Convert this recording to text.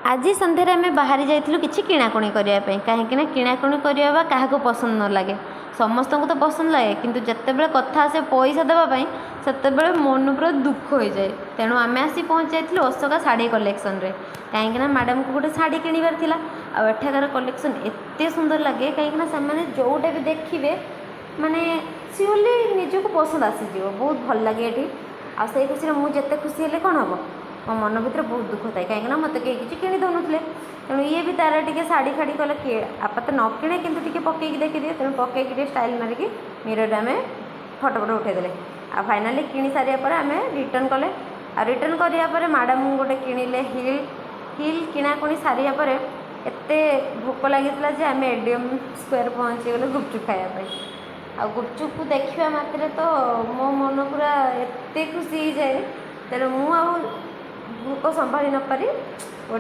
ଆଜି ସନ୍ଧ୍ୟାରେ ଆମେ ବାହାରି ଯାଇଥିଲୁ କିଛି କିଣାକୁଣି କରିବା ପାଇଁ। କାହିଁକିନା କିଣାକୁଣି କରିବା ବା କାହାକୁ ପସନ୍ଦ ନ ଲାଗେ? ସମସ୍ତଙ୍କୁ ତ ପସନ୍ଦ ଲାଗେ। କିନ୍ତୁ ଯେତେବେଳେ କଥା ଆସେ ପଇସା ଦେବା ପାଇଁ, ସେତେବେଳେ ମନ ପୁରା ଦୁଃଖ ହୋଇଯାଏ। ତେଣୁ ଆମେ ଆସି ପହଞ୍ଚି ଯାଇଥିଲୁ ଅଶୋକା ଶାଢ଼ୀ କଲେକ୍ସନରେ, କାହିଁକିନା ମ୍ୟାଡ଼ାମକୁ ଗୋଟେ ଶାଢ଼ୀ କିଣିବାର ଥିଲା। ଆଉ ଏଠାକାର କଲେକ୍ସନ୍ ଏତେ ସୁନ୍ଦର ଲାଗେ, କାହିଁକିନା ସେମାନେ ଯେଉଁଟା ବି ଦେଖିବେ, ମାନେ ସିଓରଲି ନିଜକୁ ପସନ୍ଦ ଆସିଯିବ। ବହୁତ ଭଲ ଲାଗେ ଏଠି। ଆଉ ସେଇ ଖୁସିରେ ମୁଁ ଯେତେ ଖୁସି ହେଲେ କ'ଣ ହେବ, ମୋ ମନ ଭିତରେ ବହୁତ ଦୁଃଖ ଥାଏ, କାହିଁକିନା ମୋତେ କେହି କିଛି କିଣି ଦେଉନଥିଲେ। ତେଣୁ ଇଏ ବି ତା'ର ଟିକେ ଶାଢ଼ୀ ଫାଢ଼ୀ କଲେ କିଏ ଆପାତ ନ କିଣେ, କିନ୍ତୁ ଟିକେ ପକେଇକି ଦେଖିଦିଏ। ତେଣୁ ପକେଇକି ଟିକେ ଷ୍ଟାଇଲ୍ ମାରିକି ମିରରରେ ଆମେ ଫଟୋ ଫଟୋ ଉଠାଇଦେଲେ। ଆଉ ଫାଇନାଲି କିଣି ସାରିବା ପରେ ଆମେ ରିଟର୍ନ କଲେ। ଆଉ ରିଟର୍ନ କରିବା ପରେ ମ୍ୟାଡ଼ାମ୍ ଗୋଟେ କିଣିଲେ ହିଲ୍। ହିଲ୍ କିଣାକୁଣି ସାରିବା ପରେ ଏତେ ଭୋକ ଲାଗିଥିଲା ଯେ ଆମେ ଏଡିଏମ୍ ସ୍କୋୟାର ପହଞ୍ଚିଗଲେ ଗୁପଚୁପ୍ ଖାଇବା ପାଇଁ। ଆଉ ଗୁପଚୁପକୁ ଦେଖିବା ମାତ୍ରେ ତ ମୋ ମନ ପୁରା ଏତେ ଖୁସି ହେଇଯାଏ। ତେଣୁ ମୁଁ ଆଉ ଭୋକ ସମ୍ଭାଳି ନପାରି ଗୋଟେ